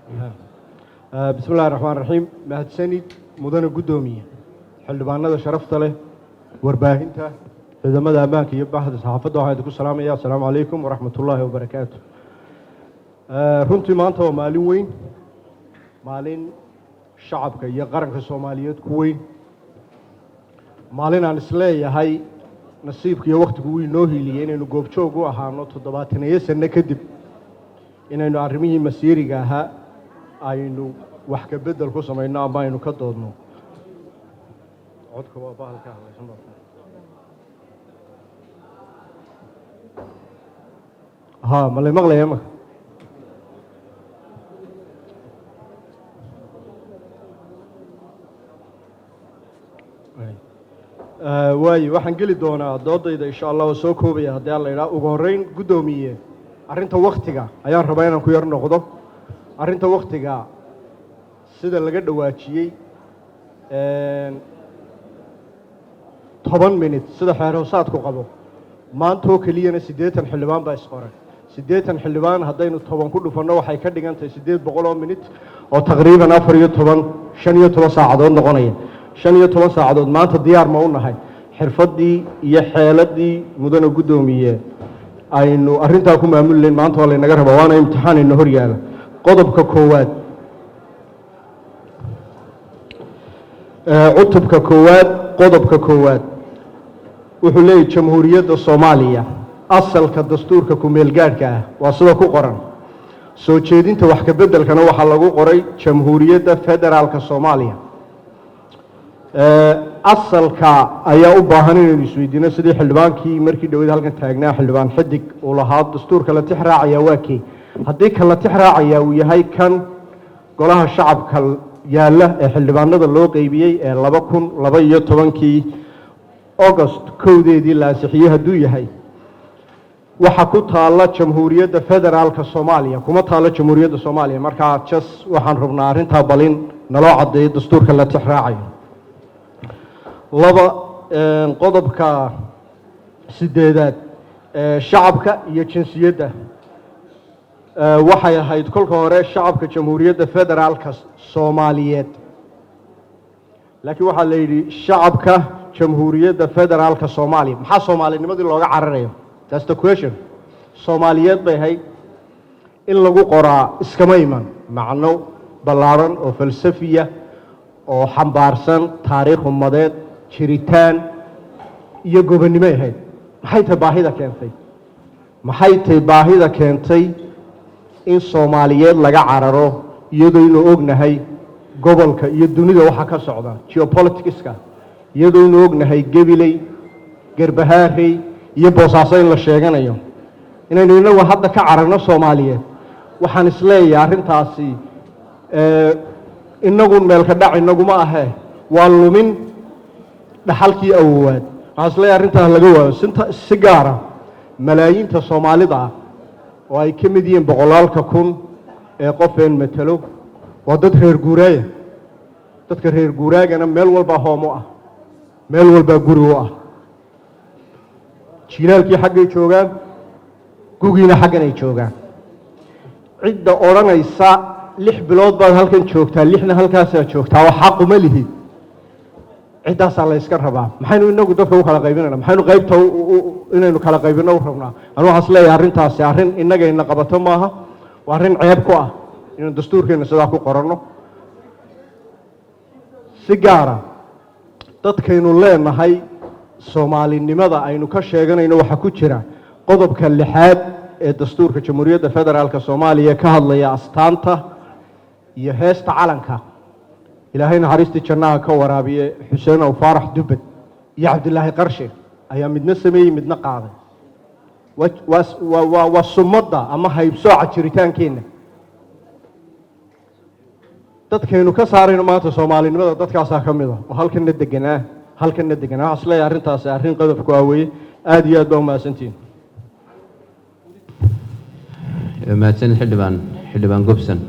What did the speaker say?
Bismi illahi raxmaan raxiim. Mahadsanid, mudane guddoomiye, xildhibaanada sharafta leh, warbaahinta, ciidamada ammaanka iyo baxda saxaafadda, waxaan idinku salaamaya assalaamu calaykum waraxmat ullaahi wabarakaatu. Runtii maanta waa maalin weyn, maalin shacabka iyo qaranka Soomaaliyeed ku weyn, maalin aan isleeyahay nasiibka iyo wakhtigu wuu inoo hiiliyey inaynu goobjoog u ahaano 70 sano kadib inaynu arrimihii masiiriga ahaa aynu wax ka beddel ku samayno ama aynu ka doodno. Codka waa bahalka hadlaysan baa. Ha, ma lay maqlaya maka? Waayo, waxaan geli doonaa doodayda insha Allah oo soo koobaya haddii alla idhaha. Ugu horreyn, guddoomiye, arrinta waktiga ayaan rabaa inaan ku yar noqdo. Arrinta waktiga, sida laga dhawaajiyey, 10 minute sida xeer hoosaadku qabo, maantoo keliyana 80 xildhibaan baa isqoray. 80 xildhibaan haddaynu 10 ku dhufanno, waxay ka dhigan tahay 800 oo minute oo taqriiban 14, 15 saacadood noqonaya. 15 saacadood maanta diyaar ma u nahay xirfaddii iyo xeeladii, mudane guddoomiye, aynu arrintaa ku maamuli layn? Maanta waa laynaga rabaa, waana imtixaan ina hor yaala. Qodobka koowaad, cutubka koowaad, qodobka koowaad wuxuu leeyahy: Jamhuuriyadda Soomaaliya, asalka dastuurka ku-meelgaadhka ah waa sida ku qoran. Soo jeedinta wax ka beddelkana waxaa lagu qoray Jamhuuriyadda Federaalka Soomaaliya. Asalka ayaa u baahan inaynu isweydiino, sidii xildhibaankii markii dhaweyd halkan taagnaa, xildhibaan Xidig, uu lahaa: dastuurka la tix raacayaa waa kee? Haddii kan la tix raacayaa uu yahay kan golaha shacabka yaalla ee xildhibaanada loo qeybiyey ee 2012-kii August 1-deedii la ansixiyey, hadduu yahay, waxa ku taalla Jamhuuriyadda Federaalka Soomaaliya, kuma taallo Jamhuuriyadda Soomaaliya. Markaa just waxaan rabnaa arrintaa balin naloo caddeeyo dastuurka la tix raacayo. Laba, qodobka sideedaad, shacabka iyo jinsiyadda, waxay ahayd kolka hore shacabka Jamhuuriyadda Federaalka Soomaaliyeed, laakiin waxaa la yidhi shacabka Jamhuuriyadda Federaalka Soomaaliya. Maxaa soomaalinimadii looga cararayo? That's the question. Soomaaliyeed bay ahayd in lagu qoraa, iskama iman. Macno ballaaran oo falsafiya oo xambaarsan taariikh ummadeed, jiritaan iyo gobonnimoy ahayd. Maxay tahay baahida keentay? Maxay tahay baahida keentay in Soomaaliyeed laga cararo, iyadoo ognahay gobolka iyo dunida waxa ka socda, geopoliticska, iyadoo ognahay Gebiley, Garbahaarey iyo Boosaaso in la sheeganayo, inaynu inagu hadda ka cararno Soomaaliyeed? Waxaan isleeyahay arrintaasi inagu meelka dhac inaguma ahee, waa lumin dhaxalkii awowaad. Waxaan isleeyahay arrintaas laga waayo sinta si gaara malaayiinta Soomaalida ah oo ay ka mid yihiin boqolaalka kun ee qofeen matalo. Waa dad reer guuraaya. Dadka reer guuraagana meel walbaa home u ah, meel walbaa guri u ah. Jiilaalkii xaggay joogaan, gugiina xaggan ay joogaan. Cidda odhanaysa 6 bilood baad halkan joogtaa, lixna halkaasaa joogtaa oo xaquma lihid, ciddaasaa la yska rabaa. Maxaynu inagu dadka u kala qaybinayna? Maxaynu qaybta inaynu kala qaybino u rabnaa? Anu waxaan is leeyahay arrintaasi arrin innagayna qabato maaha. Waa arrin ceeb ku ah inaynu dastuurkeenna sidaa ku qoranno. Si gaara dadkaynu leenahay soomaalinimada aynu ka sheeganayno, waxaa ku jira qodobka lixaad ee dastuurka Jamhuuriyadda Federaalka Soomaaliya ka hadlaya astaanta iyo heesta calanka. Ilaahay naxariistii jannaha ka waraabiye, Xuseen Aw Faarax Dubad iyo Cabdilaahi Qarshe ayaa midna sameeyey, midna qaaday. Waa sumadda ama haybsooca jiritaankeenna. Dadkaynu ka saarayno maanta soomaalinimada dadkaasaa ka mid a oo halkanna deganaa, halkanna deganaa. Waxaan isleeyahay arrintaasi arrin qodobku waa weeye. Aada iyo aad baa umahadsantihin. Mahadsanid, xildhibaan Gobson.